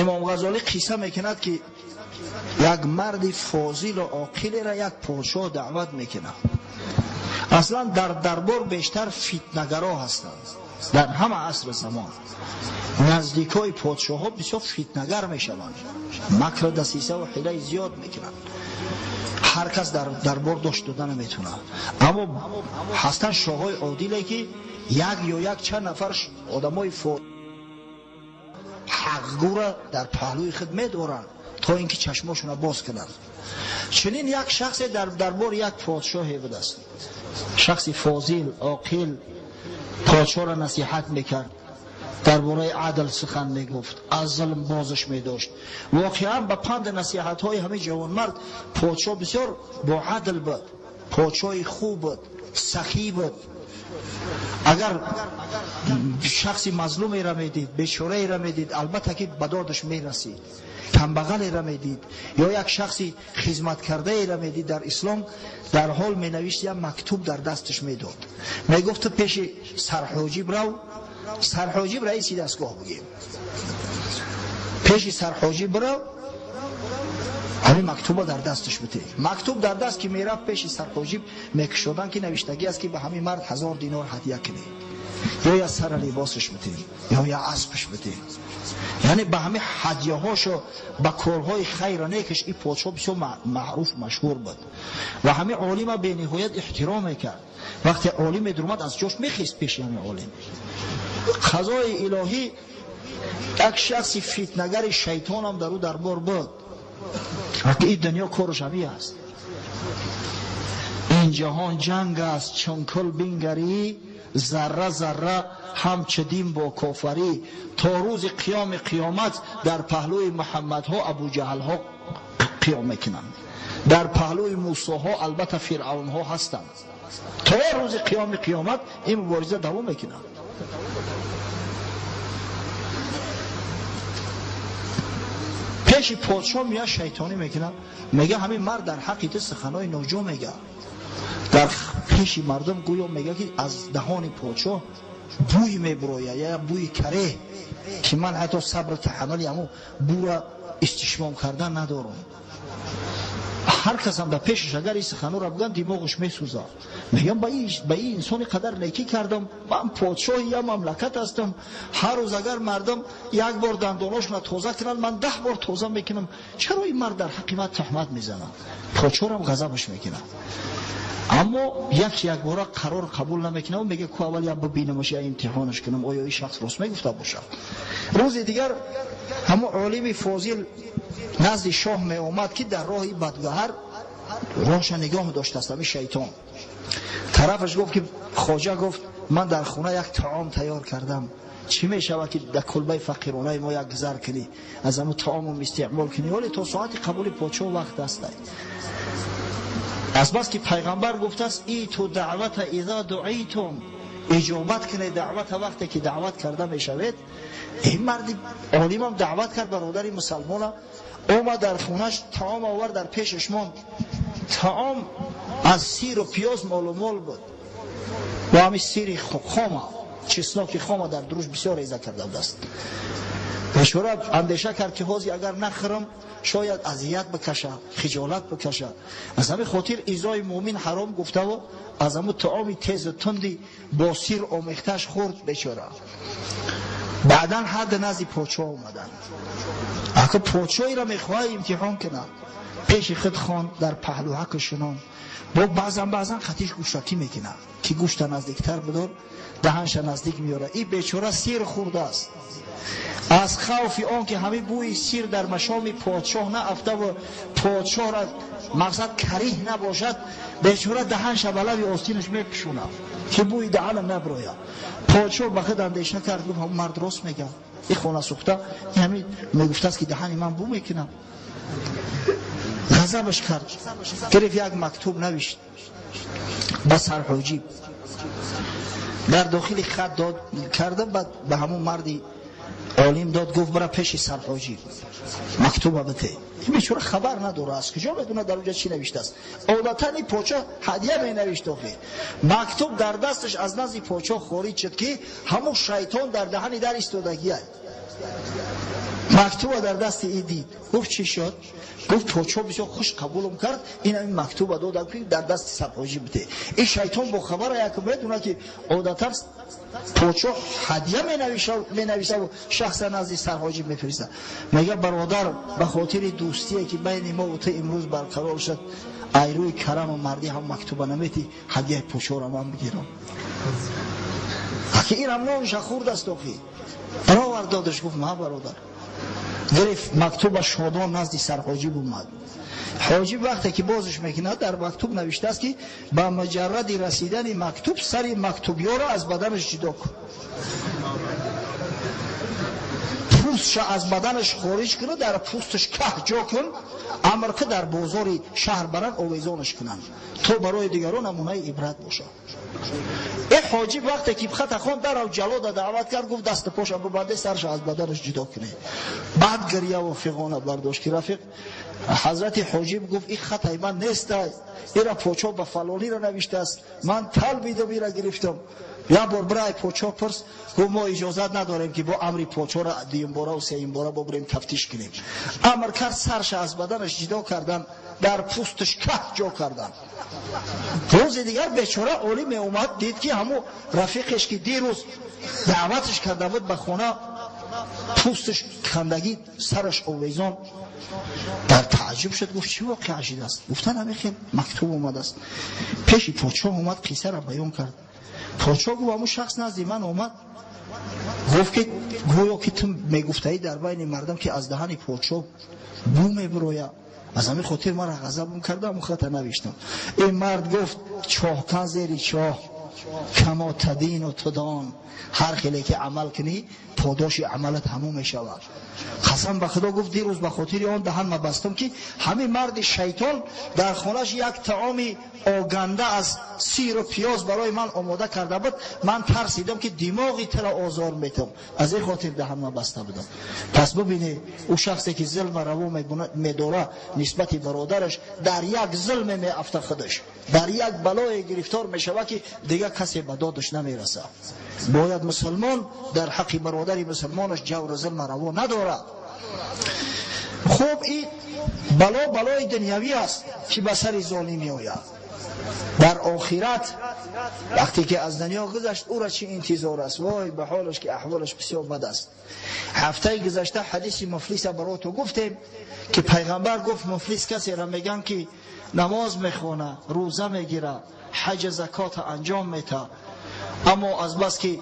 Имом Ғазолӣ қисса мекунад, ки як марди фозил ва оқилеро як подшоҳ даъват мекунад. Аслан дар дарбор бештар фитнагаро ҳастанд. Дар ҳама аср замон наздикои подшоҳҳо бисёр фитнагар мешаванд, макр, дасиса ва ҳилаи зиёд мекунанд. Ҳар кас дар дарбор дошт дода наметавонад. Аммо ҳастанд шоҳҳои одиле, ки як ё як чанд нафар одамои ҳақгӯра дар паҳлӯи худ медоранд, то ин ки чашмошонро боз кунанд. Чунин як шахсе дар дарбори як подшоҳе будааст, шахси фозил, оқил, подшоҳро насиҳат мекард, дар бораи адл сухан мегуфт, аз зулм бозаш медошт. Воқеан ба панди насиҳатҳои ҳамин ҷавонмард подшоҳ бисёр бо адл буд, подшоҳи хуб буд, сахӣ буд. Агар шахси мазлумеро медид, бечораеро медид, албатта ки ба додаш мерасид. Камбағалеро медид ё як шахси хизматкардаеро медид дар ислом, дар ҳол менавишт, як мактуб дар дасташ медод. Мегуфт: ту пеши сарҳоҷиб рав, сарҳоҷиб раиси дастгоҳ бигем, пеши сарҳоҷиб бирав, ҳамин мактуба дар дасташ бите. Мактуб дар даст ки мерафт пеши сарҳоҷиб, мекушоданд, ки навиштагӣ аст, ки ба ҳамин мард 1000 динор ҳадя кунед, ё я сара либосаш битем, ё я аспаш битем. Яъне ба ҳамин ҳадяҳошо, ба корҳои хайра некаш ин подшоҳ бисёр маъруф, машҳур буд ва ҳамин олима бениҳоят эҳтиром мекард. Вақте олим медурмад, аз ҷош мехист пеши ҳамин олим. Қазои илоҳӣ, як шахси фитнагари шайтонам дар ӯ дарбор буд. Ин дунё кораш ҳамин аст. Ин ҷаҳон ҷанг аст, чун кул бингарӣ, зарра зарра ҳамчу дин бо кофарӣ. То рӯзи қиёми қиёмат дар паҳлӯи Муҳаммадҳо Абуҷаҳлҳо қиём мекунанд, дар паҳлӯи Мусоҳо албатта Фиръавнҳо ҳастанд. То рӯзи қиёми қиёмат ин мубориза давом мекунад. Пеши подшоҳ меяд, шайтонӣ мекунад, мега ҳамин мард дар ҳаққи ту суханои ноҷо мега. Дар пеши мардум гӯё мега, ки аз даҳони подшоҳ бӯй мебурояд, я бӯи кареҳ, ки ман ҳатто сабру таҳаммули ҳамун бӯра истишмом кардан надорам. Ҳар касам дар пешаш агар ин суханҳоро бигӯям, димоғаш месӯзад. Мегӯям ба ин инсони қадар некӣ кардам, ман подшоҳи як мамлакат ҳастам, ҳар рӯз агар мардум як бор дандоношонро тоза кунанд, ман 10 бор тоза мекунам, чаро ин мард дар ҳаққи ман туҳмат мезанад? Подшоҳам ғазабаш мекунад. Аммо як якбора қарор қабул намекунад, мегӯяд ку аввал як бибинамаш, я имтиҳонаш кунам, оё ин шахс рост мегуфта бошад. Рӯзи дигар ҳамон олими фозил назди шоҳ меомад, ки дар роҳи бадгаҳар роҳша нигоҳ доштааст ҳамин шайтон. Тарафаш гуфт, ки хоҷа, гуфт, ман дар хона як таом тайёр кардам, чӣ мешавад, ки дар кулбаи фақиронаи мо як гузар кунӣ, аз ҳамун таомум истеъмол кунӣ? Ҳоле то соати қабули подшоҳ вақт аст. Аз бас ки пайғамбар гуфтааст: иту даъвата иза дуитум, иҷобат кунед даъвата вақте ки даъват карда мешавед. Ин марди олимам даъват кард бародари мусалмона, омад дар хонаш, таом овард, дар пешаш монд. Таом аз сиру пиёз молу мол буд ва ҳамин сири хома, чесноки хома дар дуруш бисёр реза карда будааст. Бечора андеша кард, ки ҳозир агар нахӯрам, шояд азият бикашад, хиҷолат бикашад. Аз ҳамин хотир изои мӯмин ҳаром гуфтаву аз ҳамун таоми тезу тунди бо сир омехташ хӯрд бечора. Баъдан ҳадд назди подшоҳ омаданд. Ако подшоҳиро мехоҳад имтиҳон кунад, пеши худ хонд, дар паҳлӯҳаку шунон бо баъзан баъзан хатиш гӯштакӣ мекунад, ки гӯшта наздиктар бидор, даҳанша наздик меорад. Ин бечора сир хӯрдааст. Аз хавфи он ки ҳамин бӯи сир дар машоми подшоҳ наафтаву подшоҳра мақсад кариҳ набошад, бечора даҳанша ба лаби остинаш мепӯшонад, ки бӯи даҳана наброяд. Подшоҳ ба худ андеша кард, гуфт: ҳамун мард рост мегӯяд, ин хона сӯхта ҳамин мегуфтааст, ки даҳани ман бӯ мекунад. Ғазабаш кард, гирифт, як мактуб навишт ба сарҳоҷиб, дар дохили хат дод карда, баъд ба ҳамун марди олим дод, гуфт: бара пеши сарҳоҷиб, мактуба бите. Ин бечора хабар надорад, аз куҷо медонад дар онҷа чӣ навиштааст? Одатан ин подшоҳ ҳадя менавишт. Охир мактуб дар дасташ аз назди подшоҳ хориҷ шуд, ки ҳамун шайтон дар даҳани дар истодагиай. Мактуба дар дасти и дид. Гуфт чӣ шуд? Гуфт подшоҳ бисёр хуш қабулам кард, ин ҳамин мактуба додам ки дар дасти сарҳоҷиб бите. Ин шайтон бо хабара як медонад ки одатан подшоҳ ҳадя менависаву шахса назди сарҳоҷиб мефиристад. Мега бародар, ба хотири дӯстие ки байни мо ва ту имрӯз барқарор шуд, ай рӯи караму мардӣ ҳам мактуба наметӣ, ҳадяи подшоҳро ман бигирам. Аки инам нонша хурдаст охи. Баровар додаш, гуфт ма бародар. Гирифт мактуба шодон назди сарҳоҷиб омад. Ҳоҷиб вақте ки бозш мекунад, дар мактуб навиштааст ки ба муҷарради расидани мактуб сари мактубёро аз баданаш ҷудо кун, пӯстша аз баданаш хориҷ куну дар пӯсташ каҳ ҷо кун, амр ки дар бозори шаҳр баранд овезонаш кунанд, то барои дигарон намунаи ибрат бошад. Э ҳоҷиб вақте ки хата хонд, дарав ҷалода даъват кард, гуфт дасту поша бибанде, сарша аз баданаш ҷудо кунед. Баъд гирьяву фиғона бардошт ки рафиқ ҳазрати ҳоҷиб гуфт ин хатаи ман нестай, ира подшоҳ ба фалонира навиштааст, ман талбидам ира гирифтам. Як бор бирай подшоҳ пурс, гуфт мо иҷозат надорем ки бо амри подшоҳро дуюмбора ва сеюмбора бобирем тафтиш кунем. Амр кард сарша аз баданаш ҷудо кардан, дар пӯсташ каҳ ҷо кардан. Рӯзи дигар бечора олим меомад, дид ки ҳамун рафиқеш ки дирӯз даъваташ карда буд ба хона, пӯсташ кандагӣ, сараш овезон. Дар таъҷуб шуд, гуфт чӣ воқеа шудааст? Гуфтан ҳамин хел мактуб омадааст. Пеши подшоҳ омад, қиссаро баён кард. Подшоҳ гуфт ҳамун шахс назди ман омад, гуфт ки гӯё ки ту мегуфтаӣ дар байни мардам ки аз даҳани подшоҳ бӯ мебирояд, аз ҳамин хотир мара ғазабам карда, ҳамун хата навиштам. Ин мард гуфт чоҳкан зери чоҳ, кама тадину тудон, ҳар хеле ки амал кунӣ подоши амалат ҳамон мешавад. Қасам ба худо гуфт дирӯз ба хотири он даҳан ма бастам ки ҳамин марди шайтон дар хонаш як таоми оганда аз сиру пиёз барои ман омода карда буд, ман тарсидам ки димоғи туро озор метам, аз ин хотир даҳан ма баста будам. Пас бибинед ӯ шахсе ки зулма раво медора нисбати бародараш, дар як зулме меафта худаш, дар як балое гирифтор мешавад ки дигар касе ба додаш намерасад. Бояд мусулмон дар ҳаққи бародари мусулмонаш ҷавру зулма раво надорад. Хуб, ин бало балои дунявӣ аст ки ба сари золим меояд. Дар охират вақте ки аз дунё гузашт, ӯро чӣ интизор аст? Вой ба ҳолаш ки аҳволаш бисёр бад аст. Ҳафтаи гузашта ҳадиси муфлиса барои ту гуфтем ки пайғамбар гуфт муфлис касеро мегӯянд ки намоз мехона, рӯза мегирад, ҳаҷ закота анҷом метаҳад, аммо аз бас ки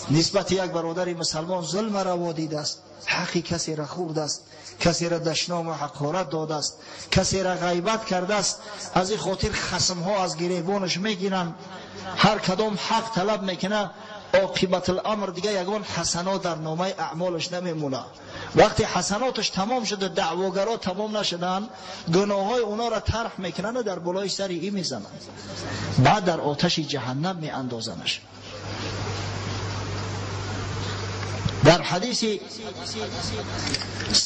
нисбати як бародари мусалмон зулма раво дидааст, ҳаққи касеро хӯрдааст, касеро дашному ҳақорат додааст, касеро ғайбат кардааст, аз ин хотир хасмҳо аз гиребонаш мегиранд, ҳар кадом ҳақ талаб мекунад, оқибатуламр дига ягон ҳасанот дар номаи аъмолаш намемонад. Вақте ҳасаноташ тамом шуда, даъвогаро тамом нашуданд, гуноҳҳои онҳоро тарҳ мекунанд дар болои сари ин мезананд, баъд дар оташи ҷаҳаннам меандозанаш. Дар ҳадиси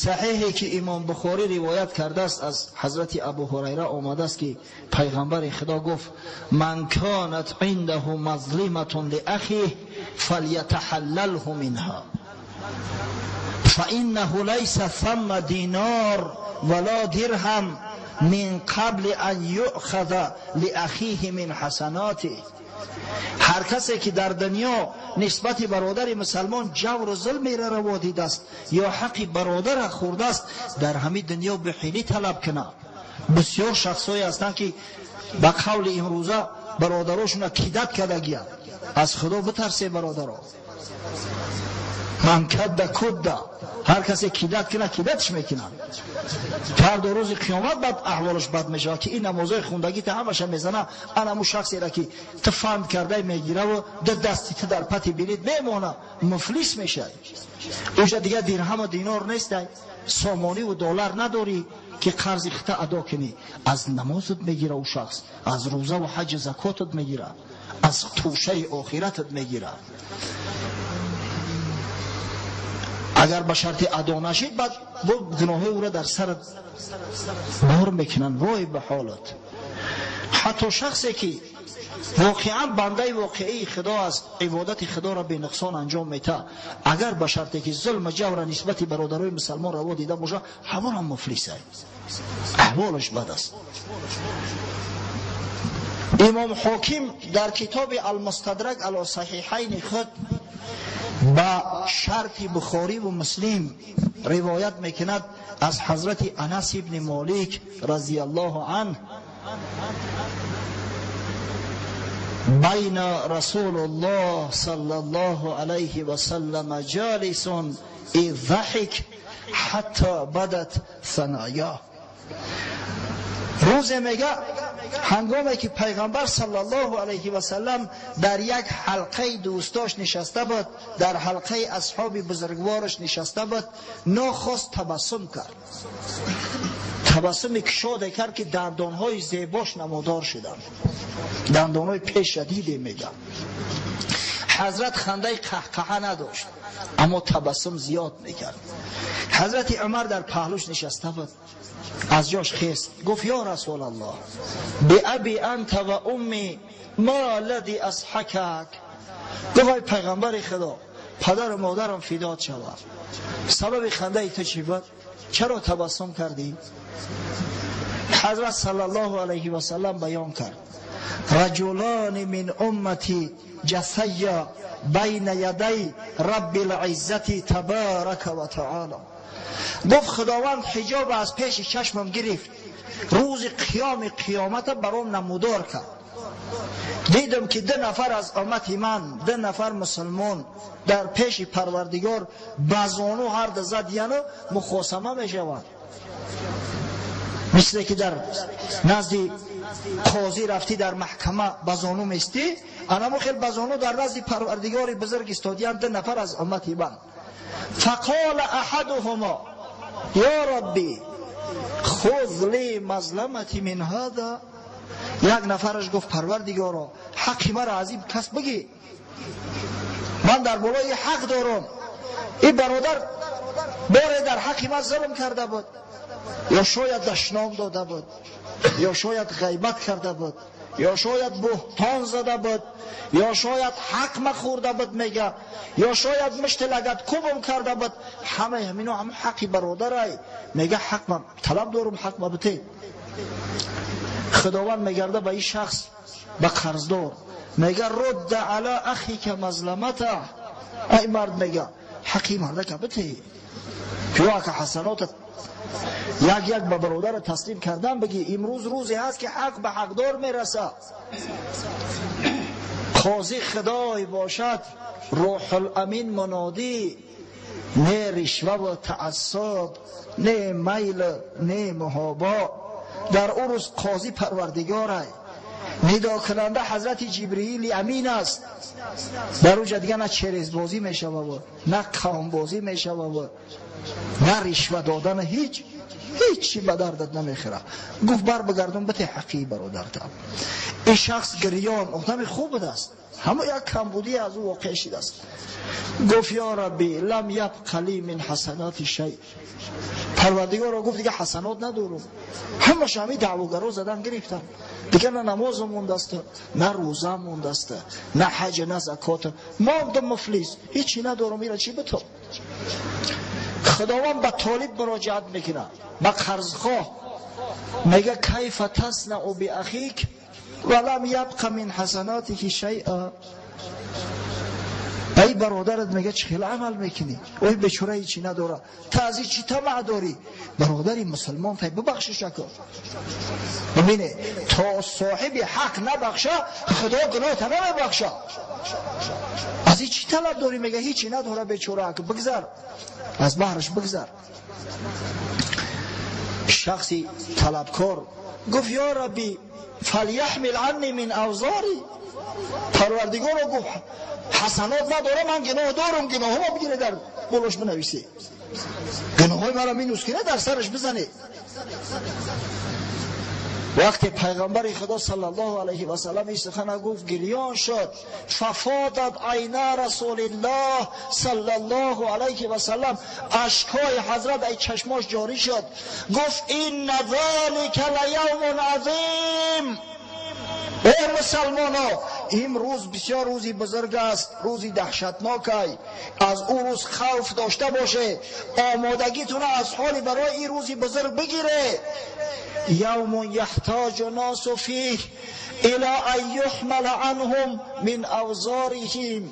саҳиҳе ки имом Бухорӣ ривоят кардааст аз ҳазрати Абу Ҳурайра омадааст ки пайғамбари Худо гуфт ман канат индаҳу мазлиматун лиахиҳ фалятаҳаллалҳу минҳа фаиннаҳу лайса самма динор вала дирҳам мин қабли ан юъхаза лиахиҳи мин ҳасанотиҳ. Ҳар касе ки дар дунё нисбати бародари мусалмон ҷавру зулмеро раво дидааст ё ҳаққи бародарро хӯрдааст, дар ҳамин дунё бихилӣ талаб кунад. Бисёр шахсҳое ҳастанд ки ба қавли имрӯза бародарошонро кидат кардагиянд. Аз Худо битарсе бародаро. Ман кадда кудда, ҳар касе кидат кунад кидатш мекунад. Фардо рӯзи қиёмат бад аҳволаш бад мешавад ки ин намозҳои хундагӣ та ҳамаша мезана, ан ҳамун шахсеро ки ту фанд кардай мегираву ду дасти ту дар пати билит мемона, муфлис мешавӣ. Уҷа дигар дирҳаму динор нестай, сомониву доллар надорӣ ки қарзи хита адо кунӣ. Аз намозат мегира ӯ шахс, аз рӯзаву ҳаҷу закотат мегира, аз тӯшаи охиратат мегира. Агар ба шарти адо нашид, баъд гуноҳҳои ӯро дар сарат бор мекунанд. Вой ба ҳолат. Ҳатто шахсе ки воқеан бандаи воқеии Худо аст, ибодати Худоро бенуқсон анҷом метаҳад, агар ба шарте ки зулму ҷавра нисбати бародарои мусалмон раво дида бошад, ҳамон ҳам муфлис аст, аҳволаш бад аст. Имом Ҳоким дар китоби Алмустадрак ало саҳиҳайни худ ба шарти Бухорӣ ва Муслим ривоят мекунад аз ҳазрати Анас ибни Молик разияллоҳу анҳ: بین رسول الله صلی الله علیه و سلم جالس اذ ضحک حتی بدت ثنایاه. روزه میگه هنگامی که پیغمبر صلی الله علیه و سلم در یک حلقه دوستاش نشسته بود، در حلقه اصحاب بزرگوارش نشسته بود، ناخواست تبسم کرد. تبسم کشاده کرد که دندانهای زیباش نمودار شدند، دندانهای پیش دیده. میگه حضرت خنده قهقهه نداشت، اما تبسم زیاد میکرد. حضرت عمر در پهلوش نشسته بود، از جاش خیست، گفت یا رسول الله بأبی انت و امی ما الذی اضحکک. گفت ای پیغمبر خدا، پدر و مادرم فدات شود، سبب خنده تو چی بود؟ چرا تبسم کردی؟ حضرت صلی الله علیه و سلم بیان کرد: رجلان من امتی جثیا بین یدی رب العزة تبارک و تعالی. گفت خداوند حجاب از پیش چشمم گرفت، روز قیام قیامت برام نمودار کرد. دیدم که 2 نفر از امت من، 2 نفر مسلمان در پیش پروردگار بزانو هر دو زد، یعنی مخاصمه می شود. مثل که در نزد قاضی رفتی در محکمه بزانو میستی، انمو خیل بزانو در نزد پروردگار بزرگ استادیان 2 نفر از امت من. فقال احدهما یا ربی خذ لی مظلمتی من هذا. یک نفرش گفت پروردگارا حقی مرا از این کس بگی، من در بالای حق دارم، این برادر باره در حقی من ظلم کرده بود، یا شاید دشنام داده بود، یا شاید غیبت کرده بود، یا شاید بهتان زده بود، یا شاید حق مخورده بود میگه، یا شاید مشت لگد کوبم کرده بود. همه همینا هم حقی برادرای میگه، حق ما طلب دارم، حق ما بده. خداوند میگرده به این شخص، به قرضدار میگه رد علی اخیک مظلمته. ای مرد میگه حقی مرده که بده، یا که حسنات یک یک به برادر تسلیم کردن بگی. امروز روزی هست که حق به حقدار میرسه. قاضی خدای باشد، روح الامین منادی، نه رشوه و تعصب، نه میل، نه محابا. در او روز قاضی پروردگاره، ندا کننده حضرت جبرئیل امین است. در اونجا دیگه نه چرز بازی میشه و نه قوم بازی میشه و نه رشوه دادن، هیچی به دردت نمیخوره. گفت بر بگردم بته حقی برادرتم. این شخص گریان آدم خوب است، همه یک کمبودی از او واقع شده است. گفت یا ربی لم یبق لی من حسنات شیء. پروردگار را گفت دیگه حسنات ندارم، همش همین دعواگرا زدن گرفتن، دیگه نه نماز مونده است، نه روزه مونده است، نه حج، نه زکات، ماندم مفلس، هیچی ندارم، میره چی بتم؟ خداوند به طالب مراجعت میکنه، به قرضخواه میگه کیف تصنع باخیک ولم یبق من حسناتک شیئا. ای برادرت میگه چه خیلی عمل میکنی، اوی بیچاره هیچی نداره، تا از چی طمع داری؟ برادری مسلمان تای ببخشش کن. ببینه تا صاحب حق نبخشه خدا گناه تا نمیبخشه. از چی طلب داری؟ میگه هیچی نداره بیچاره، بگذر از بحرش بگذر. شخصی طلبکار گفت یا ربی فلیحمل عنی من اوزاری. پروردگار گفت حسنات نداره، من گناه دارم، گناهامو بگیره در بلوش بنویسی، گناهای مرا مینوس کنه در سرش بزنه. وقتی پیغمبر خدا صلی الله علیه و سلم این سخن گفت گریان شد. ففاضت عینا رسول الله صلی الله علیه و سلم، اشکای حضرت ای چشماش جاری شد. گفت این ذلک لیوم عظیم. Эй мусалмоно, имрӯз бисёр рӯзи бузург аст, рӯзи даҳшатнокай. Аз ӯ рӯз хавф дошта боше, омодагитона аз ҳоли барои ин рӯзи бузург бигире. Явмун яҳтоҷу носу фих ило ан юҳмала анҳум мин авзорихим.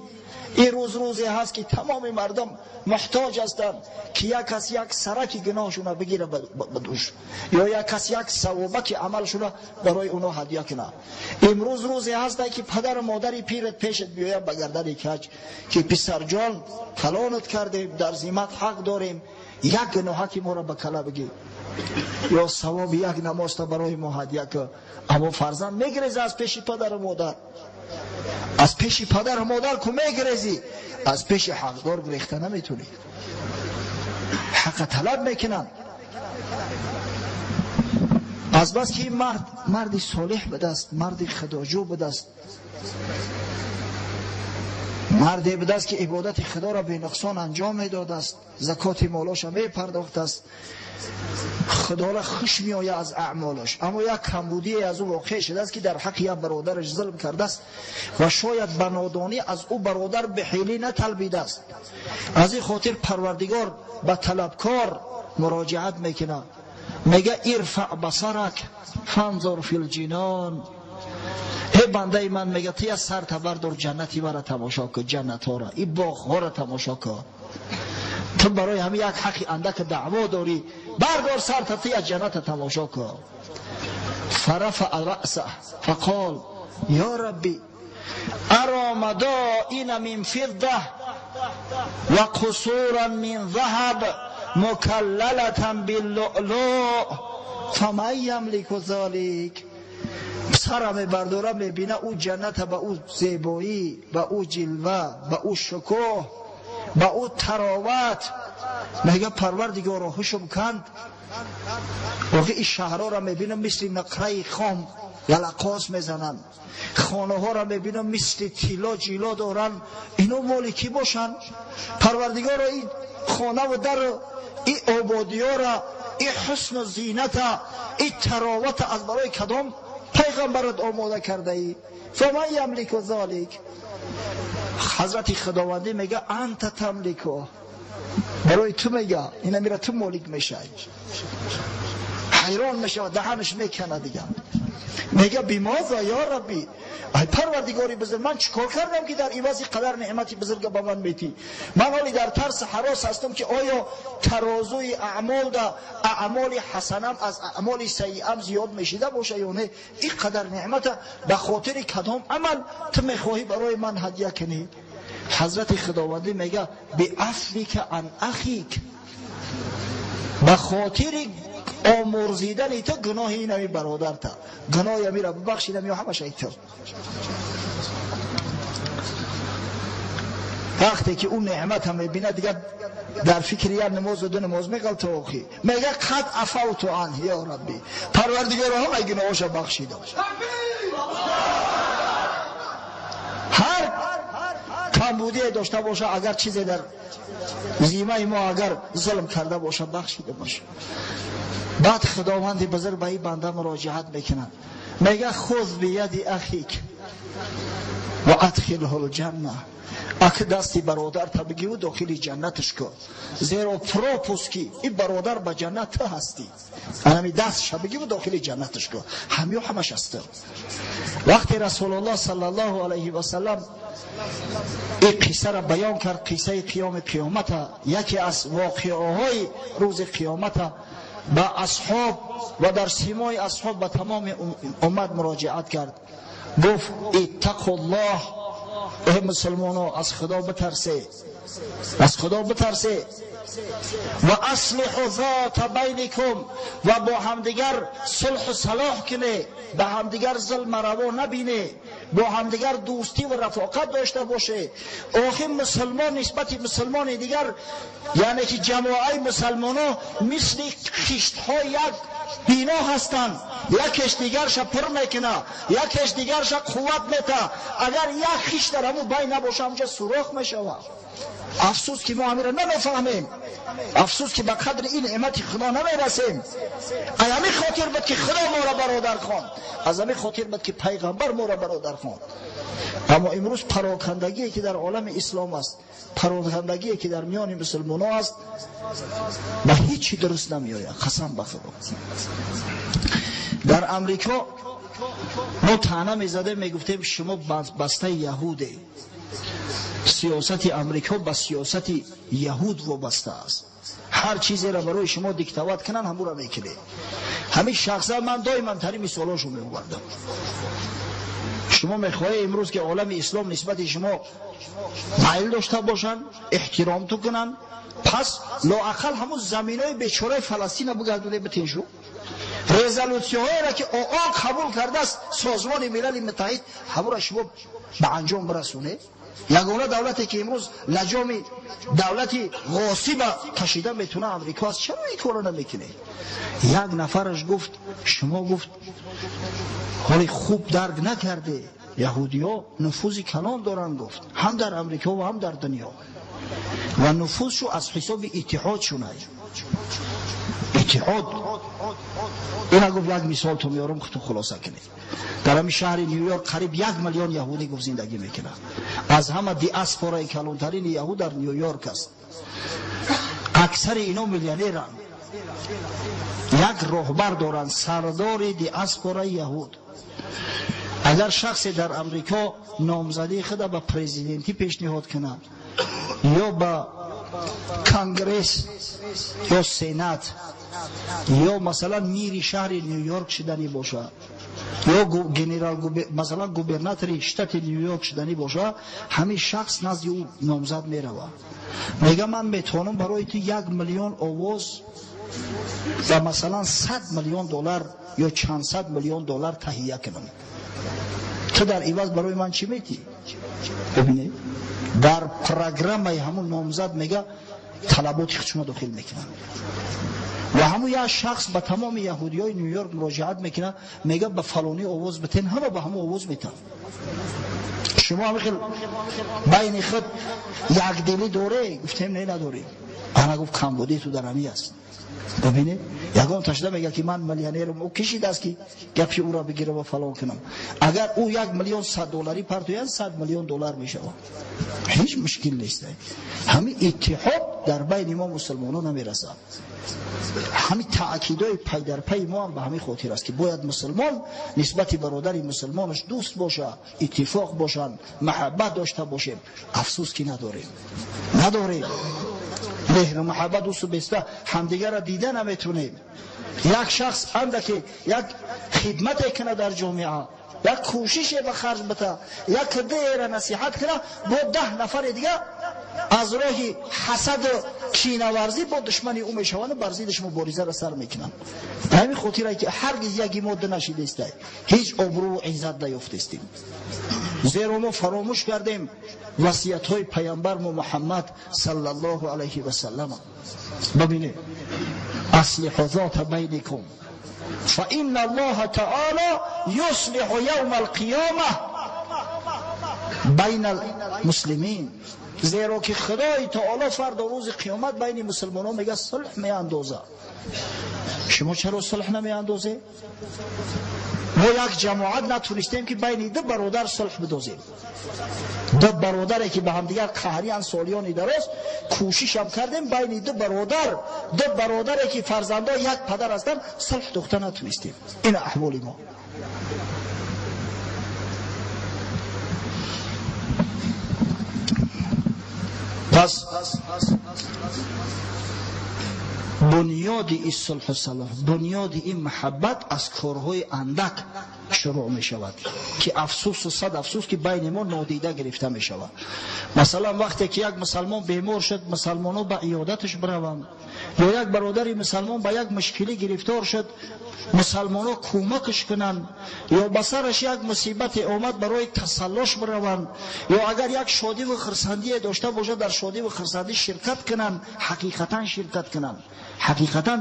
Ин рӯз рӯзе ҳаст ки тамоми мардум муҳтоҷ ҳастанд ки як кас як сараки гуноҳшуна бигира ба дӯш, ё як кас як савобаки амалшуна барои онҳо ҳадя кунад. Имрӯз рӯзе ҳаст ки падару модари пират пешат биёянд ба гардани каҷ, ки писарҷон калонат кардем, дар зиммат ҳақ дорем, як гуноҳаки моро ба кала бигир ё савоби як намозта барои мо ҳадя кун. Аммо фарзанд мегиреза аз пеши падару модар, аз пеши падару модар ку мегирезӣ, аз пеши ҳақдор гурехта наметунӣ. Ҳақа талаб мекунанд. Аз бас ки ин мард марди солеҳ будаст, марди худоҷӯ будаст, марде будаст ки ибодати худоро бенуқсон анҷом медодааст, закоти молоша мепардохтааст, худоро хуш меояд аз аъмолаш. Аммо як камбудие аз ӯ воқеъ шудааст ки дар ҳаққи як бародараш зулм кардааст ва шояд ба нодонӣ аз ӯ бародар беҳилӣ наталбидааст. Аз ин хотир Парвардигор ба талабкор муроҷиат мекунад, мега ирфаъ басарак фанзур фил ҷинон. Эй бандаи ман, мега ту як сарта бардор, ҷаннати маро тамошо кун, ҷаннатҳоро, ин боғҳоро тамошо кун. Ту барои ҳамин як ҳаққи андак даъво дорӣ, бардор сарта, ту як ҷанната тамошо кун. Фарафаа раъсаҳ фақол ё рабби ара мадоина мин фидда ва қусуран мин заҳаб мукаллалатан биллуълуъ фаман ямлику золик. Сара мебардора, мебина ӯ ҷанната ба ӯ зебоӣ, ба ӯ ҷилва, ба ӯ шукӯҳ, ба ӯ тароват. Мега Парвардигоро ҳушум канд. Охи ин шаҳрҳоро мебинам мисли нақраи хом ялақос мезананд, хонаҳоро мебинам мисли тилло ҷило доранд. Ино моли кӣ бошанд? Парвардигоро ин хонаву дару ин ободиёра, ин ҳусну зината, ин таровата аз барои кадом пайғамбарат омода кардаӣ? Фаман ямлику золик. Ҳазрати Худовандӣ мега анта тамлику, барои ту мега ина мира ту молик мешавӣ. Ҳайрон мешавад, даҳанаш меканад дига. Мега бимоза ё рабби, ай Парвардигори бузург, ман чӣ кор кардам ки дар ивази қадар неъмати бузурга ба ман метӣ? Ман ҳоли дар тарси ҳарос ҳастам ки оё тарозуи аъмолда аъмоли ҳасанам аз аъмоли сайиам зиёд мешида боша ё не? Ин қадар неъмата ба хотири кадом амал ту мехоҳӣ барои ман ҳадя кунӣ? Ҳазрати Худовандӣ мега биафвика ан ахик, ба хотири омурзидани ту гуноҳи инами бародарта, гуноҳи амира бибахшидам ё ҳамаша ту. Вақте ки ӯ неъмата мебинад, дигар дар фикри як намозу ду намоз меғалта. Охи мега қад афавту анҳ ё рабби, Парвардигоро ҳамаи гуноҳоша бахшидам. Ҳар камбудие дошта боша, агар чизе дар зимаи мо агар зулм карда боша, бахшида боша. Баъд Худованди бузург ба ин банда муроҷиат мекунад, мега хуз бияди ахик ва адхилҳу лҷанна. Ак дасти бародарта бигиру дохили ҷаннаташ кун, зеро пропуски ин бародар ба ҷаннат ту ҳастӣ. Анами дастша бигиру дохили ҷаннаташ кун, ҳамё ҳамаш аст ту. Вақте Расулуллоҳ саллаллоҳу алайҳи васаллам ин қиссаро баён кард, қиссаи қиёми қиёмата, яке аз воқеаҳои рӯзи қиёмата, ба асҳоб ва дар симои асҳоб ба тамоми уммат муроҷиат кард, гуфт иттақуллоҳ, эй мусулмоно, аз Худо битарсе, аз Худо битарсе, ва аслиҳу зота байникум, ва бо ҳамдигар сулҳу салоҳ куне, ба ҳамдигар зулм раво набине, бо ҳамдигар дӯстӣ ва рафоқат дошта боше. Охир мусулмон нисбати мусулмони дигар, яъне ки ҷамоаи мусулмоно мисли хиштҳо як бино ҳастанд, якеш дигарша пур мекуна, якеш дигарша қувват мета. Агар як хишт дар ҳамун байн набоша, ҳамунҷа сурох мешавад. Афсӯс ки мо ҳамира намефаҳмем. Афсӯс ки ба қадри ин неъмати Худо намерасем. Аз ҳамин хотир буд ки Худо моро бародар хонд. Аз ҳамин хотир буд ки пайғамбар моро бародар хонд. Аммо имрӯз парокандагие ки дар олами ислом аст, парокандагие ки дар миёни мусулмонҳо аст, ба ҳеҷ чи дуруст намеояд. Қасам ба Худо. Дар Амрико мо таъна мезадем, мегуфтем шумо бастаи яҳуде. Сиёсати Амрико ба сиёсати яҳуд вобаста аст. Ҳар чизеро барои шумо диктоват кунанд, ҳамуро мекунед. Ҳамин шахсан ман доимам тари мисолҳошо меовардам. Шумо мехоҳед имрӯз ки олами ислом нисбати шумо майл дошта бошанд, эҳтиром ту кунанд, пас лоақал ҳамун заминои бечораи Фаластина бигардонед битиншу. Резолюсияҳоеро ки ООН қабул кардааст Созмони Милали Муттаҳид, ҳамуро шумо ба анҷом бирасонед. Ягона давлате ки имрӯз лаҷоми давлати ғосиба кашида метавонад Амрико аст. Чаро ин корро намекунед? Як нафараш гуфт, шумо гуфт ҳоли хуб дарк накарде, яҳудиҳо нуфузи калон доранд, гуфт, ҳам дар Амрико ва ҳам дар дунё, ва нуфузшу аз ҳисоби иттиҳод шунай. Иттиҳод. Ина гуфт як мисол ту меорам, худту хулоса кунед. Дар ҳамин шаҳри Нью-Йорк қариб 1 миллион яҳудӣ гуфт зиндагӣ мекунад. Аз ҳама диаспораи калонтарини яҳуд дар Нью-Йорк аст. Аксари ино миллионеранд. Як роҳбар доранд, сардори диаспораи яҳуд. Агар шахсе дар Амрико номзадии худа ба президентӣ пешниҳод кунад ё ба конгресс ё сенат ё масалан мири шаҳри Нью-Йорк шуданӣ бошад, ё генерал масалан губернатори штати Нью-Йорк шуданӣ бошад, ҳамин шахс назди ӯ номзад меравад. Мега ман метавонам барои ту 1 миллион овоз ва масалан 100 миллион доллар ё чанд сад миллион доллар таҳия кунам. Ту дар иваз барои ман чӣ метӣ? Бибинед, дар программаи ҳамун номзад мега талаботи худшуно дохил мекунад. Ва ҳамун як шахс ба тамоми яҳудиёи Нью-Йорк муроҷиат мекунад, мега ба фалонӣ овоз битен, ҳама ба ҳамун овоз метан. Шумо ҳамин хел байни худ якдилӣ доре? Гуфтем не, надорем. Ана гуфт камбудии ту дар ҳамин аст. Бибинед, ягон ташда мега ки ман миллионерам, ӯ кишидааст ки гапи ӯро бигирам ва фалон кунам. Агар ӯ 1 миллион 100 долларӣ партояд, 100 миллион доллар мешавад. Ҳеҷ мушкил нест. Ҳамин иттиҳод дар байни мо мусулмонон намерасад. Ҳамин таъкидҳои пайдарпайи мо ҳам ба ҳамин хотир аст ки бояд мусулмон нисбати бародари мусулмонаш дӯст бошад, иттифоқ бошанд, маҳаббат дошта бошем. Афсӯс ки надорем. Надорем. Меҳру маҳаббат дӯсту беста ҳамдигарро дида наметунем. Як шахс андаке як хидмате кунад дар ҷомеа, як кӯшише ба харҷ бита, як деера насиҳат кунад, бо 10 нафари дигар аз роҳи ҳасаду кинаварзӣ бо душмани ӯ мешаванд ва бар зиддаш муборизаро сар мекунанд. Ба ҳамин хотире ки ҳаргиз яки мо нашидестай, ҳеҷ обрӯву иззат наёфтестем. Зеро мо фаромӯш кардем васиятҳои пайғамбар мо Муҳаммад саллаллоҳу алайҳи васаллам. Бибинед, аслиҳу зота байникум فإن الله تعالى يصلح يوم القيامة بين المسلمين. زیرا که خدای تعالی فردا روز قیامت بین مسلمانان میگه صلح میاندازه. شما چرا صلح نمیاندازه؟ ما یک جماعت نتونستیم که بین دو برادر صلح بدوزیم. دو برادری که به همدیگر قهری سالیانی دراز کوشش هم کردیم بین دو برادر، دو برادری که فرزندان یک پدر هستند صلح دوخته نتونستیم. این احوال ما. پس بنیاد این صلح و صلاح، بنیاد این محبت از کارهای اندک شروع می شود که افسوس و صد افسوس که بین ما نادیده گرفته می شود. مثلا وقتی که یک مسلمان بیمار شد، مسلمان ها به عیادتش بروند، یا یک برادر مسلمان به یک مشکلی گرفتار شد، مسلمان ها کمکش کنند، یا به سرش یک مصیبت آمد برای تسلاش بروند، یا اگر یک شادی و خرسندی داشته باشد در شادی و خرسندی شرکت کنند، حقیقتا شرکت کنند، حقیقتا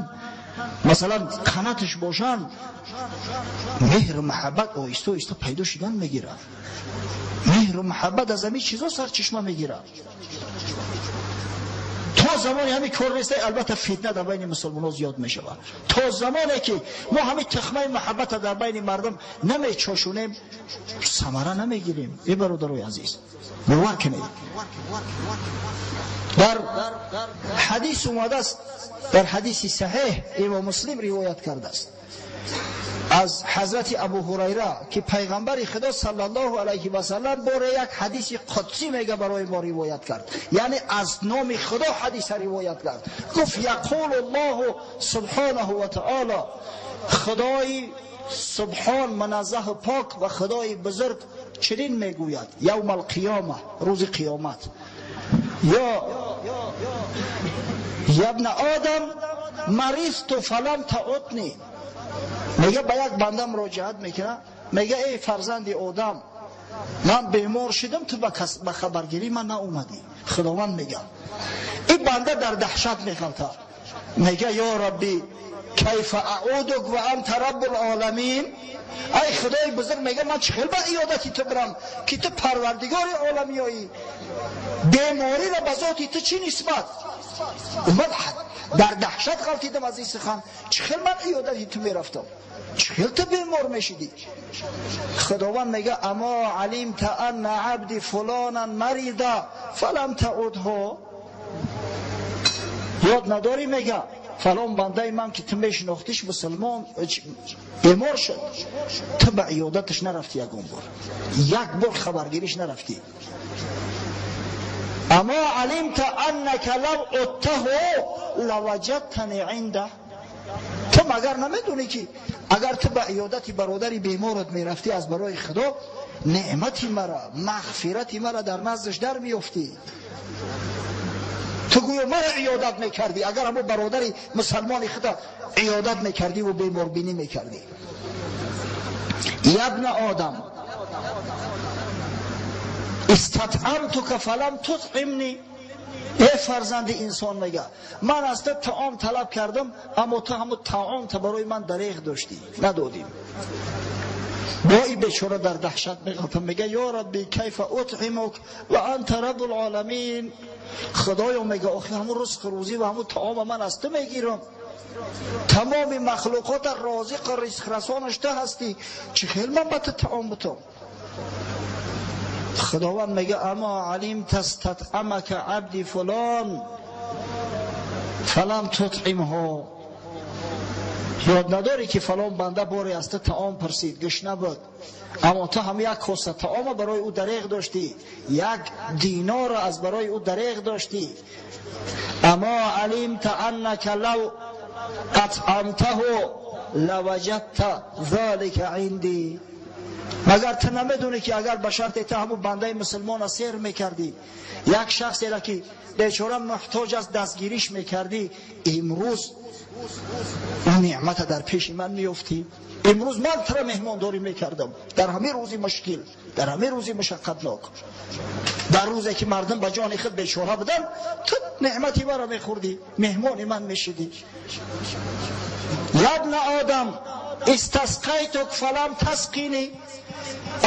масалан қанатш бошанд, меҳру муҳаббат оҳиста оҳиста пайдо шудан мегирад. Меҳру муҳаббат аз ҳамин чизо сарчашма мегирад. То замоне ҳамин кор нест, албатта фитна дар байни мусулмонҳо зиёд мешавад. То замоне ки мо ҳамин тухмаи муҳаббатро дар байни мардум намечошонем, самара намегирем. Эй бародарои азиз, бовар кунед, дар ҳадис омадааст, дар ҳадиси саҳеҳ имом Муслим ривоят кардааст аз ҳазрати Абу Ҳурайра ки пайғамбари Худо саллаллоҳу алайҳи васаллам боре як ҳадиси қудсӣ мега барои мо ривоят кард, яъне аз номи Худо ҳадиса ривоят кард. Гуфт: яқулу Аллоҳу субҳонаҳу ва таоло, Худои субҳон муназзаҳу пок ва Худои бузург чунин мегӯяд: явма алқиёма, рӯзи қиёмат, ё ябна одам маризту фалам таъутни. Мега ба як банда муроҷиат мекунад, мега: эй фарзанди одам, ман бемор шудам, ту ба хабаргирӣ ман наомадӣ. Худованд мега. Ин банда дар даҳшат меғалтад, мега: ё рабби кайфа аъудук ва анта раббул оламин. Ай Худои бузург, мега ман чӣ хел ба иёдати ту бирам ки ту парвардигори оламиёӣ? Бемориро ба зоти ту чӣ нисбат? Омад дар даҳшат ғалтидам аз ин сухан, чӣ хел ман иёдати ту мерафтам, чӣ хел ту бемор мешидӣ? Худованд мега: амо алимта анна абди фулонан марида фалам таудҳо. Ёд надорӣ, мега, фалон бандаи ман ки ту мешинохтиш мусулмон бемор шуд, ту ба иёдаташ нарафтӣ, ягон бор, як бор хабаргириш нарафтӣ. Амо алимта аннака лав уттаҳу лаваҷадтани инда. Ту магар намедонӣ ки агар ту ба иёдати бародари беморат мерафтӣ, аз барои Худо неъмати мара, мағфирати мара дар наздаш дар меёфтӣ? Ту гӯё мара иёдат мекардӣ, агар ҳамон бародари мусалмони худа иёдат мекардӣ ва беморбинӣ мекардӣ. Ябна одам истатъамтука фалам тутъимни. Эй фарзанди инсон, мега, ман аз ту таом талаб кардам, аммо ту ҳамон таомта барои ман дареғ доштӣ, надодӣ. Бо ин бечора дар даҳшат меғалтам, мега: ё рабби кайфа утъимук ва анта раббул оламин. Худоё, мега, охир ҳамон ризқу рӯзӣ ва ҳамон таома ман аз ту мегирам, тамоми махлуқота розиқу ризқрасонаш ту ҳастӣ, чӣ хел ман ба ту таом бутам? Худованд мега: амо алимта статъамака абди фулон фалам тутъимҳо. Ёд надорӣ ки фалон банда боре аз ту таом пурсид, гушна буд, аммо ту ҳам як коса таома барои ӯ дареғ доштӣ, як динорро аз барои ӯ дареғ доштӣ. Амо алимта аннака лав атъамтаҳу лаваҷадта залика инди. Магар ту намедонӣ ки агар ба шарте ту ҳамун бандаи мусулмонро сер мекардӣ, як шахсеро ки бечора муҳтоҷ аст дастгириш мекардӣ, имрӯз он неъмата дар пеши ман меёфтӣ? Имрӯз ман туро меҳмондорӣ мекардам дар ҳамин рӯзи мушкил, дар ҳамин рӯзи мушаққатнок, дар рӯзе ки мардум ба ҷони худ бечора буданд, ту неъмати маро мехӯрдӣ, меҳмони ман мешидӣ. Ябна одам истасқайтук фалам тасқини.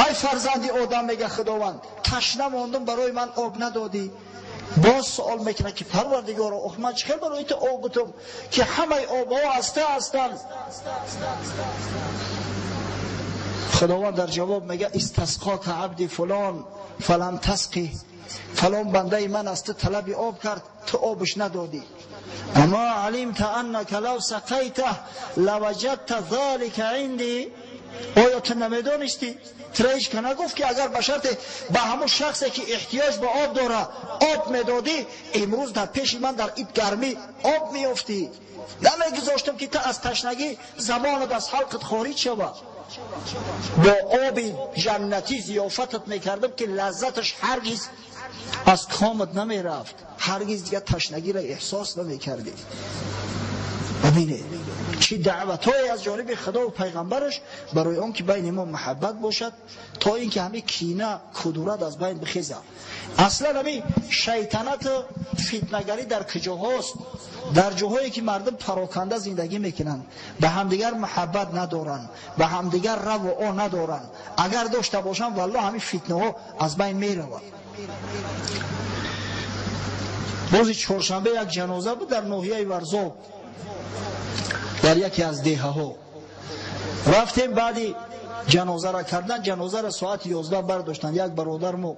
Ай фарзанди одам, мега Худованд, ташна мондум, барои ман об надодӣ. Боз суол мекунад ки парвардигоро, ох ман чӣ хел барои ту об бутум ки ҳамаи обҳо аз ту ҳастанд? Худованд дар ҷавоб мега: истасқока абди фулон фалам тасқи. Фалон бандаи ман аз ту талаби об кард, ту обш надодӣ. Амо алимта аннака лав сақайтаҳ лаваҷадта залика инди. Оё ту намедонистӣ? Тура ҳеҷ ка нагуфт ки агар ба шарте ба ҳамон шахсе ки эҳтиёҷ ба об дора об медодӣ, имрӯз дар пеши ман дар ид гармӣ об меёфтӣ? Намегузоштам ки ту аз ташнагӣ забонат аз ҳалқат хориҷ шавад. Бо оби ҷаннатӣ зиёфатат мекардам ки лаззаташ ҳаргиз аз комат намерафт, ҳаргиз дигар ташнагиро эҳсос намекардӣ. Бибинед чӣ даъватҳое аз ҷониби Худо ва пайғамбараш барои он ки байни мо муҳаббат бошад, то ин ки ҳамин кина, кудурат аз байн бихезад. Аслан ҳамин шайтанату фитнагарӣ дар куҷоҳост? Дар ҷоҳое ки мардум пароканда зиндагӣ мекунанд, ба ҳамдигар муҳаббат надоранд, ба ҳамдигар раву о надоранд. Агар дошта бошанд, валлоҳ ҳамин фитнаҳо аз байн меравад. Бози чоршанбе як ҷаноза буд дар ноҳияи Варзоб, дар яке аз деҳаҳо. Рафтем баъди ҷанозара кардан, ҷанозара соати 11 бардоштанд. Як бародармо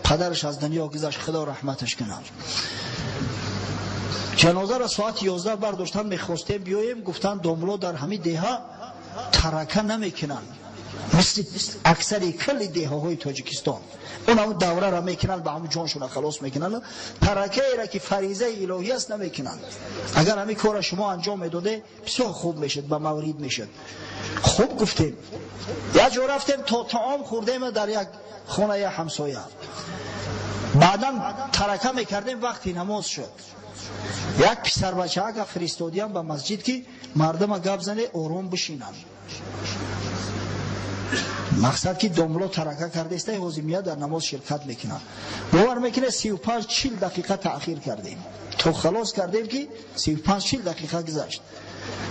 падараш аз дунё гузашт, Худо раҳматаш кунад. Ҷанозара соати 11 бардоштанд, мехостем биёем, гуфтанд домло дар ҳамин деҳа тарака намекунанд, мисли аксари кулли деҳаҳои Тоҷикистон. Он ҳамун даврара мекунанд, ба ҳамун ҷоншона халос мекунанд. Таракаеро ки фаризаи илоҳӣ аст намекунанд. Агар ҳамин корро шумо анҷом медоде, бисёр хуб мешуд, ба маврид мешуд. Хуб гуфтем. Як ҷо рафтем, то таом хӯрдем дар як хонаи ҳамсоя. Баъдан тарака мекардем, вақти намоз шуд. Як писарбачаага фиристодиям ба масҷид, ки мардума гап зане, ором бишинанд. Мақсад ки домло тарака кардеста, ҳозимия дар намоз ширкат мекунад. Бовар мекунед, 35-40 дақиқа таъхир кардем. То халос кардем ки 35-40 дақиқа гузашт.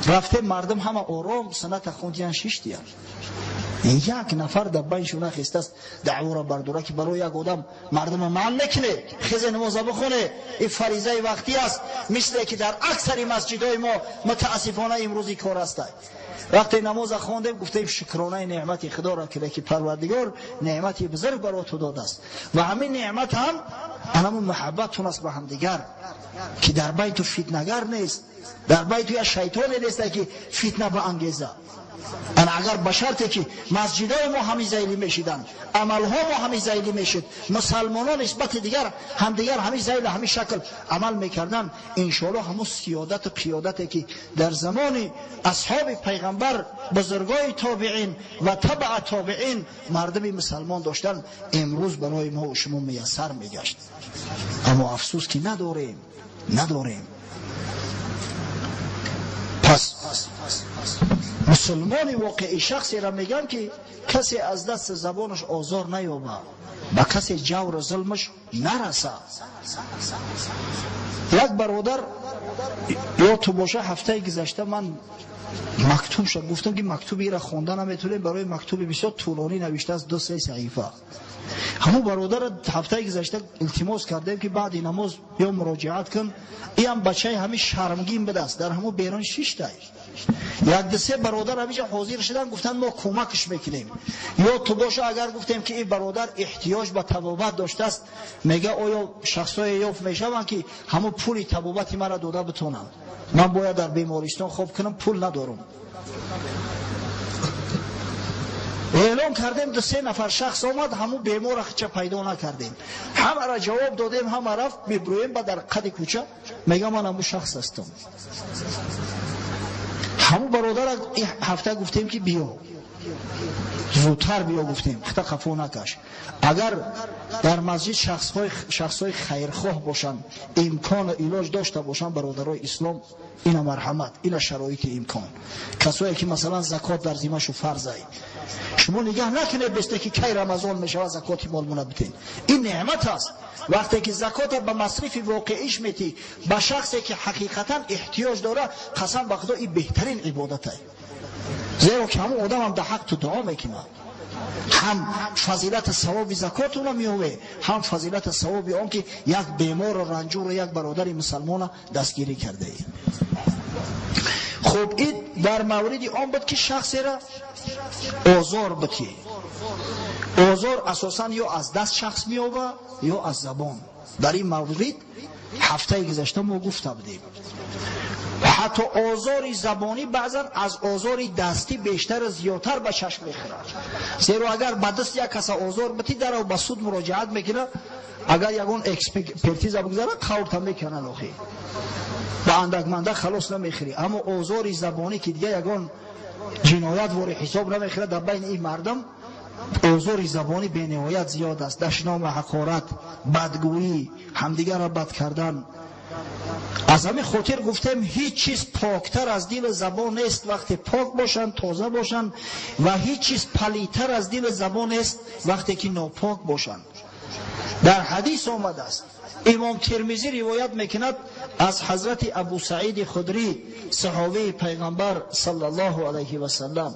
Рафтем, мардум ҳама ором саната хондиян, шиштиян. Як нафар дар байншона хестааст даъвора бардора, ки барои як одам мардума манъ мекунед, хезе намоза бихоне, ин фаризаи вақтӣ аст, мисле ки дар аксари масҷидҳои мо мутаассифона имрӯзи кор аст. Вақте намоза хондем, гуфтем шукронаи неъмати Худоро кунед, ки Парвардигор неъмати бузург барои ту додааст. Ва ҳамин неъмат ҳам анамун муҳаббаттун аст ба ҳамдигар, ки дар байни ту фитнагар нест, дар байни ту як шайтоне нест, ки фитна баангеза. Ана агар ба шарте ки масҷидҳои мо ҳамин зайлӣ мешиданд, амалҳо мо ҳамин зайлӣ мешуд, мусалмонон нисбати дигар ҳамдигар ҳамин зайли ҳамин шакл амал мекарданд, иншоаллоҳ ҳамун сиёдату қиёдате ки дар замони асҳоби пайғамбар, бузургои тобеин ва табаа тобеин мардуми мусалмон доштанд, имрӯз барои мо ва шумо муяссар мегашт. Аммо афсӯс ки надорем, надорем. Пас мусулмони воқеӣ шахсеро мегӯям, ки касе аз дасти забонаш озор наёбад, ба касе ҷавру зулмаш нарасад. Як бародар ё ту боша, ҳафтаи гузашта ман мактуб шуд, гуфтам ки мактуби ира хонда наметавонем, барои мактуби бисёр тӯлонӣ навиштааст, 2-3 саҳифа. Ҳамун бародарро ҳафтаи гузашта илтимос кардем, ки баъди намоз ё муроҷиат кун. Иам бачаи ҳамин шармгин будааст, дар ҳамун берун шиштай. Як ду-се бародар ҳамиҷа ҳозир шуданд, гуфтанд мо кӯмакш мекунем. Ё ту боша, агар гуфтем ки ин бародар эҳтиёҷ ба табобат доштааст, мега оё шахсое ёфт мешаванд, ки ҳамун пули табобати маро дода битонанд? Ман бояд дар бемористон хоб кунам, пул надорам. Эълон кардем, 2-3 нафар шахс омад, ҳамун беморро хича пайдо накардем. Ҳамаро ҷавоб додем, ҳама рафт, мебурӯем ба дар қади кӯча, мега ман ҳамун шахс ҳастам. Ҳамун бародара ин ҳафта гуфтем ки биё, зудтар биё, гуфтем, хита хафо накаш. Агар дар масҷид шахсҳои хайрхоҳ бошанд, имкону илоҷ дошта бошанд, бародарои ислом, ина марҳамат, ина шароити имкон. Касое ки масалан закот дар зимашу фарзай, шумо нигаҳ накунед бесте ки кай Рамазон мешавад закоти молмона битен. Ин неъмат аст. Вақте ки закота ба масрифи воқеиш метӣ, ба шахсе ки ҳақиқатан эҳтиёҷ дора, қасам ба Худо, ин беҳтарин ибодат аст. Зеро ки ҳамон одамам дар ҳақ ту дуо мекунад. Ҳам фазилати савоби закот уна меове, ҳам фазилати савоби он ки як бемору ранҷуру як бародари мусалмона дастгирӣ кардаӣ. Хуб, ин дар мавриди он буд ки шахсеро озор битӣ. Озор асосан ё аз даст шахс меёба, ё аз забон. Дар ин маврид ҳафтаи гузашта мо гуфта будем, ҳатто озори забонӣ баъзан аз озори дастӣ бештару зиёдтар ба чашм мехӯрад. Зеро агар ба даст як каса озор битӣ, дарав ба суд муроҷиат мекунад, агар ягон экспертиза бигзарад, қаврта мекунанд, охи ба андакманда халос намехӯрӣ. Аммо озори забонӣ ки дига ягон ҷиноят вори ҳисоб намехӯрад, дар байни ин мардум озори забонӣ бениҳоят зиёд аст. Дашному ҳақорат, бадгӯӣ, ҳамдигарро бад кардан. Аз ҳамин хотир гуфтем ҳеҷ чиз поктар аз дили забон нест вақте пок бошанд, тоза бошанд, ва ҳеҷ чиз палидтар аз дили забон нест вақте ки нопок бошанд. Дар ҳадис омадааст, имом Термизӣ ривоят мекунад аз ҳазрати Абу Саид Худрӣ, саҳобаи пайғамбар саллаллоҳу алайҳи васаллам,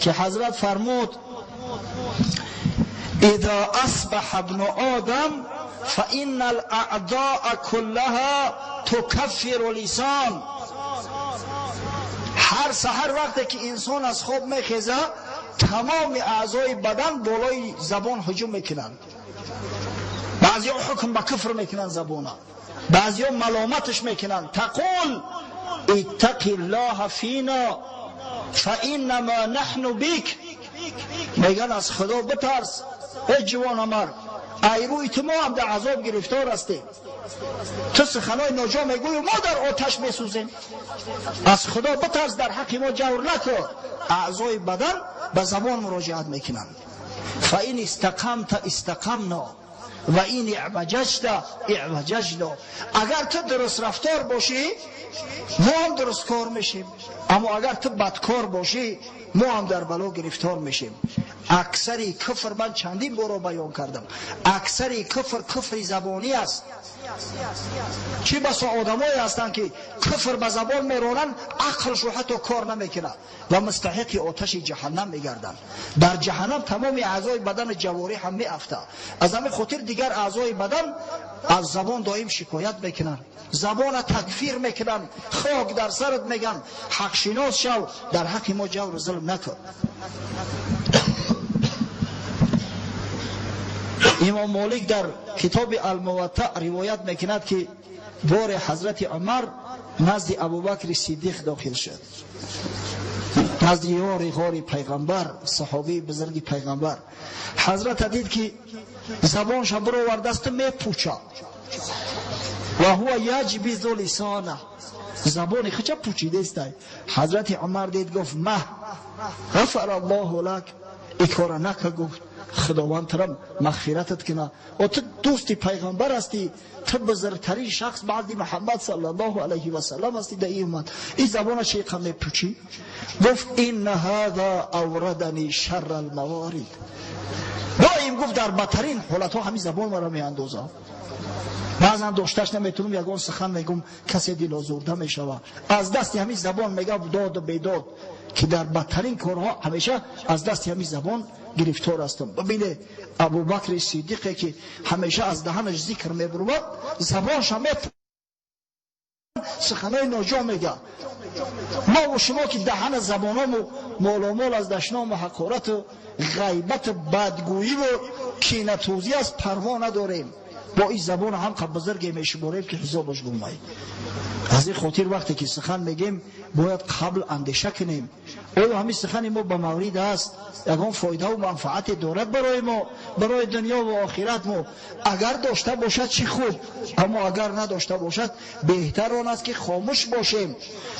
ки ҳазрат фармуд: إذا أصبح ابن آدم فإن الأعداء كلها تكفر لسان. ҳар саҳар вақте ки инсон аз хоб мехезад, тамоми аъзои бадан болои забон ҳуҷум мекунанд. Баъзеҳо ҳукм ба куфр мекунанд забона, баъзеҳо маломаташ мекунанд. تقول اتق الله فينا فإنما نحن بك. میگن از خدا بترس ای جوان مرد، ای روی تو ما هم در عذاب گرفتار هستیم، تو سخنای ناجا میگوی ما در آتش میسوزیم، از خدا بترس، در حق ما جور نکن. اعضای بدن به زبان مراجعت میکنند. فإن استقمت استقمنا و این اعوججت اعوججنا. اگر تو درست رفتار باشی ما هم درست کار میشیم، اما اگر تو بدکار باشی ما هم در بلا گرفتار میشیم. اکثری کفر، من چندین بار بیان کردم، اکثری کفر کفر زبانی است. چی بسا آدمایی هستند که کفر به زبان میرانند، عقلش حتی کار نمیکنه و مستحق آتش جهنم میگردند. در جهنم تمام اعضای بدن جواری هم میافته. از همین خاطر دیگر اعضای بدن از زبان دائم شکایت میکنن، زبان تکفیر میکنن، خاک در سرت میگن، حق شناس شو، در حق ما جور و ظلم نکن. امام مالک در کتاب الموطأ روایت میکند که بار حضرت عمر نزد ابوبکر صدیق داخل شد، نزد یار غار پیغمبر، صحابی بزرگ پیغمبر. حضرت دید که زبانش برآورده است میپوچد، و هو یجبز لسانه، زبان خودش پوچیده است. حضرت عمر دید، گفت مه غفر الله لک، ای کار نکه. گفت خداوند ترم مغفرتت کنه، و تو دوستی پیغمبر هستی، تو بزرگترین شخص بعد محمد صلی الله علیه و سلم هستی در این امت، این زبان چه قمه پوچی؟ گفت این هذا اوردنی شر الموارد. دایم گفت در بدترین حالت ها همین زبان مرا میاندازه. بعضا داشتش نمیتونم یگان سخن میگم کسی دل آزرده میشوه، از دست همین زبان میگه داد و بیداد، که در بدترین کارها همیشه از دست همین زبان گرفتار هستم. ببینه ابوبکر صدیقی که همیشه از دهنش ذکر میبرود، زبانش هم سخنای ناجا میگه. ما و شما که دهن زبانامو مالامال از دشنام و حقارت و غیبت و بدگویی و کینه‌توزی از پروا نداریم، با این زبان هم بزرگ میشماریم که حسابش گمای. از این خاطر وقتی که سخن میگیم باید قبل اندیشه کنیم، آیا همین سخن ما به مورد است، یگان فایده و منفعت دارد برای ما، برای دنیا و آخرت ما؟ اگر داشته باشد چی خوب، اما اگر نداشته باشد بهتر آن است که خاموش باشیم.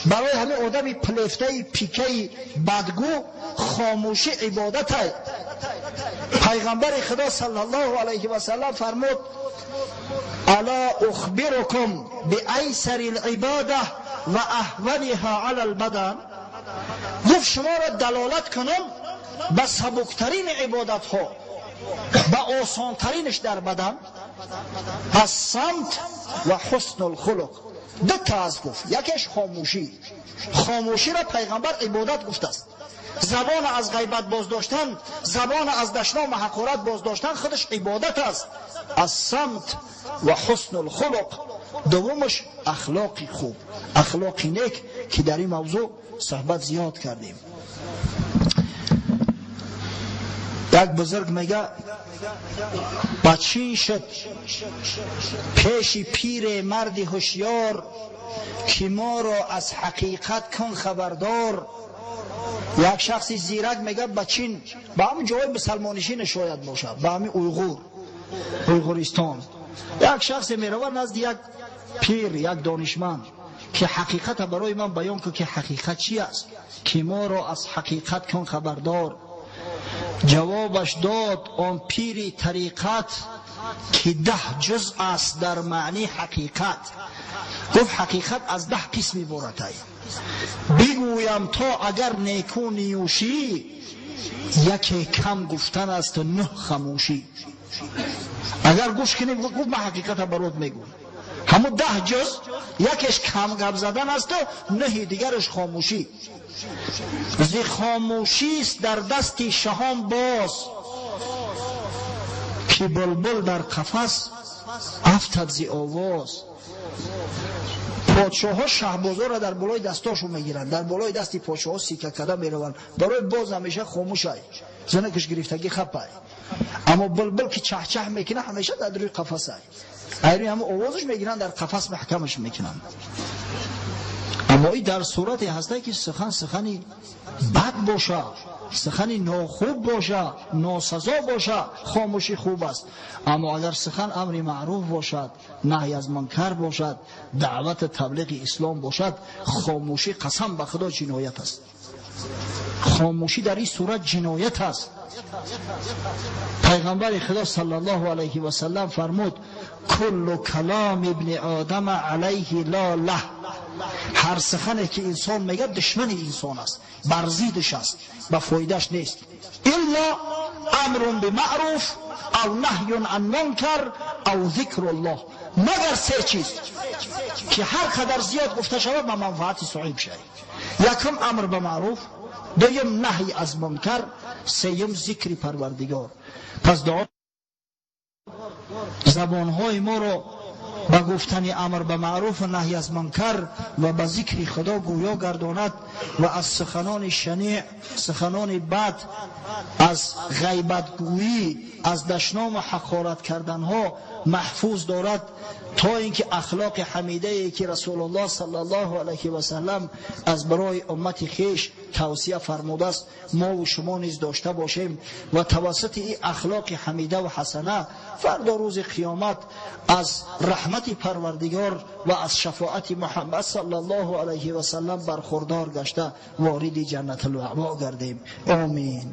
برای همه آدم پلفته پیکه بدگو خاموشی عبادت است. پیغمبر خدا صلی الله علیه و سلم فرمود الا اخبرکم بایسر العباده و اهونها علی البدن. گفت شما را دلالت کنم به سبکترین عبادت ها، به آسانترینش در بدن، الصمت و حسن الخلق. دو تا از گفت، یکیش خاموشی. خاموشی را پیغمبر عبادت گفته است. زبان از غیبت باز داشتن، زبان از دشنام و حقارت باز داشتن خودش عبادت است. الصمت و حسن الخلق. دومش اخلاق خوب، اخلاق نیک، که در این موضوع صحبت زیاد کردیم. یک بزرگ میگه بچین شد پیش پیر مرد هوشیار، که ما را از حقیقت کن خبردار. یک شخص زیرک میگه بچین به همون جای مسلمانشین شاید باشه، به همین اویغورستان. یک شخص میروه نزد یک پیر، یک دانشمند، که حقیقت برای من بیان کن که حقیقت چی است، که ما را از حقیقت کن خبردار. جوابش داد آن پیر طریقت، که 10 جزء است در معنی حقیقت. Гуфт ҳақиқат аз 10 қисм иборат аст. Бигӯям то агар неку ниюшӣ, яке кам гуфтан аст 9 хамӯшӣ. Агар гӯш кунӣ, гуфт ман ҳақиқатро барот мегӯям. Ҳамун 10 ҷуз якеш кам гап задан аст 9 дигараш хомӯшӣ. Зи хомӯшист дар дасти шаҳон боз, ки булбул дар қафас афтад зи овоз. Подшоҳҳо шаҳбозоро дар болои дастошон мегиранд, дар болои дасти подшоҳҳо сика карда мераванд, барои боз ҳамеша хомӯшай, занакаш гирифтагӣ хапай. Аммо булбул ки чаҳчаҳ мекунад, ҳамеша дар рӯи қафасай, айри ҳама овозаш мегиранд, дар қафас маҳкамаш мекунанд. Аммо ин дар сурате ҳаста ки сухан сухани бад боша, сухани нохуб боша, носазо боша, хомӯшӣ хуб аст. Аммо агар сухан амри маъруф бошад, наҳй аз мункар бошад, даъвати таблиғи ислом бошад, хомӯшӣ қасам ба худо ҷиноят аст. Хомӯшӣ дар ин сурат ҷиноят аст. Пайғамбари худо саллаллоҳу алайҳи васаллам фармуд: куллу каломи ибни одама алайҳи ло лаҳ. Ҳар сухане ки инсон мегӯяд душмани инсон аст, бар зиддаш аст, ба фоидаш нест. Илло амрун бимаъруф ав наҳюн ан мункар ав зикруллоҳ. Магар се чиз ки ҳар қадар зиёд гуфта шавад ба манфаати соҳиб шавад. Якум амр ба маъруф, дуюм наҳй аз мункар, сеюм зикри Парвардигор. Пас дуо забонҳои моро ба гуфтани амр ба маъруф ва наҳй аз мункар ва ба зикри Худо гӯё гардонад ва аз суханони шаниъ, суханони бад, аз ғайбатгӯӣ, аз дашном ва ҳақорат карданҳо маҳфуз дорад, то инки ахлоқи ҳамидае ки Расулуллоҳ саллаллоҳу алайҳи васаллам аз барои уммати хеш тавсия фармудааст, мо ва шумо низ дошта бошем ва тавассути ин ахлоқи ҳамида ва ҳасана фардо рӯзи қиёмат аз раҳмати Парвардигор ва аз шафоати Муҳаммад саллаллоҳу алайҳи васаллам бархурдор гашта вориди ҷаннатул маъво гардем. Омин.